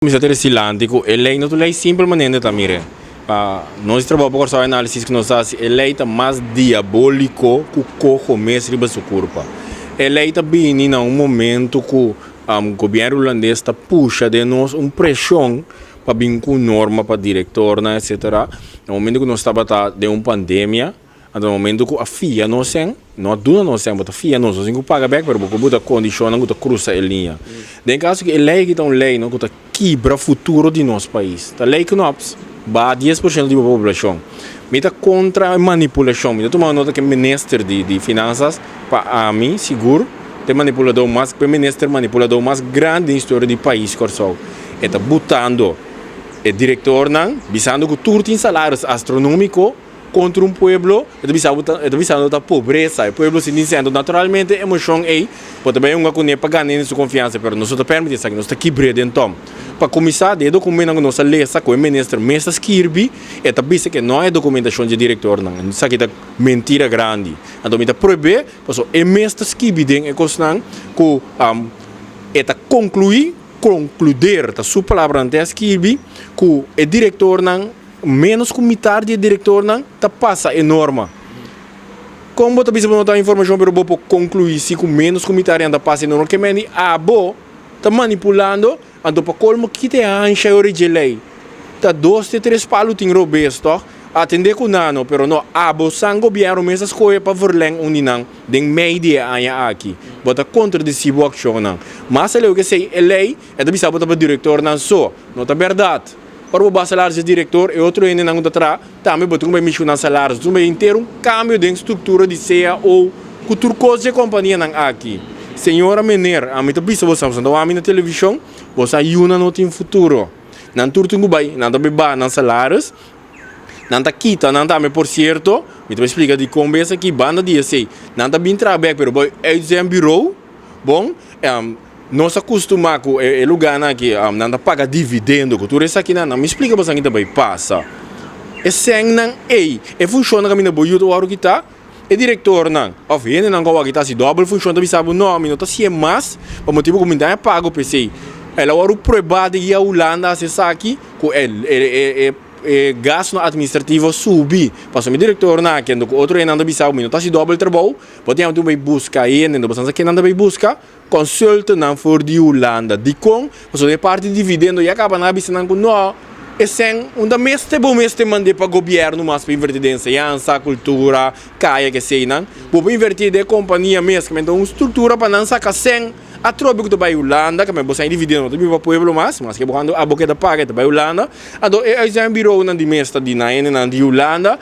Mester ta dilanti ku e lei no ta un lei simpel manera ta mira. Pa nos trabou pa Kòrsou análisis ku nos hasi, e lei ta mas diabóliko ku koho mes riba su kurpa. E lei ta bini na un momento ku gobièrnu hulandes ta pusha den nos un preshon pa bin ku norma pa direktornan etsetera. Na momento ku nos tabata den un pandemia, anto na momento ku a fia nos sèn, no a duna nos sèn, bo ta fia nos, nos tin ku paga bèk, pero bo ku buta kondishonnan ku ta krusa e liña. Den kaso ku e lei aki ta un lei no ku ta kibra futuro di nos pais. Ta lei Knops baha 10% di bo poblashon. Mi ta kontra e manipulashon. Mi ta tuma nota ku e minister di finansas, pa ami sigur ta e manipuladó mas, e minister manipuladó mas grandi den historia di pais Kòrsou. E ta butando e direktornan bisando ku tur tin salarios astronómiko kontra un pueblo, e ta bisa bo ta, e ta bisa no ta pobresa, e pueblo sinti sento. Naturalmente e emocion ei bo ta bai hunga kuné pa gana hende su konfiansa, pero nos no ta permiti esaki, nos ta kibr'é den tòm. Pa kuminsá, den e dokumentonan ku nos a lesa, ku e minister mes a skirbi, e ta bisa ke no e dokumentashon dje direktornan. Esaki ta mentira grandi. Anto mi ta prohib'é, pasobra e mes ta skibi den e kosnan ku e ta konkluí, konkluder ta su palabranan te a skirbi, ku e direktornan, Ménos ku mitar di e direktornan ta pasa e norma. Kon bo ta bisa bo no ta informashon pero bo por konkluí si ku ménos ku mitar nan ta pasa e norma? Ke mende abo ta manipulando, anto pa kolmo kita e hansha e ora dje lei. Ta dos te tres palu tin robes tòg? Atendé ku nan no, pero no abo san gobièrnu mes a skohe pa verlèng un di nan den mei di e aña aki. Bo ta kontradisí bo akshonnan. Mas aleu ke esei e lei e ta bisa bo ta pa direktornan so. No ta bèrdat. Ora bo baha salaris di direktor, e otro hendenan ku ta traha tambe bo tin ku bai mishi ku nan salaris. Bo tin ku bai henter un kambio den struktura di cao ku tur kos dje kompanianan aki. Señora mener, ami ta bisa boso, boso ta wak mi na televishon, boso ayuna no tin futuro. Nan tur tin ku bai, nan ta bai baha nan salaris, nan ta kita nan tambe por sierto, mi ta bai splika dikon bes aki, banda di esei nan ta bin traha bek pero bai uitzendbureau, bon. Nos a kustumá ku e lugánan aki nan ta paga dividendo ku tur esakinan. Nan mi splika boso aki ta bai pasa. E sènnan ei, e funshonnan kaminda bo yu ta wòrdu kitá, e direktornan òf hendenan ku a wòrdu kitá hasi dòbel funshon ta bisa bo, No, mi no ta hasié mas pa motibu ku mi ta haña pago p'esei. El a wòrdu pruebá den guia Hulanda hasi esaki ku e e gastunan atministrativo a subi. Pasobra mi direktornan aki anto ku otro hendenan ta bisa bo, Mi no ta hasi dòbel trabou, bo tin bai buska hende. Anto bo sa ken nan ta bai buska? Consultonan for di Hulanda. Dikon? Pasobra e parti di dividendo ya kaba nan a bisa nan ku no, e sèn unda mester bo mester mand'é pa gobièrnu mas pa invertí den enseñansa, kultura, kaya keseinan. Bo por invertí den e kompania mes, ke men ta un struktura pa nan saka sèn atrobe ku ta bai Hulanda, ke men bo sèn dividendo no ta bin pa pueblo mas, maske bo ando abo keda paga e ta bai Hulanda. Anto e uitzendbureaunan di mes ta di nan hendenan di Hulanda.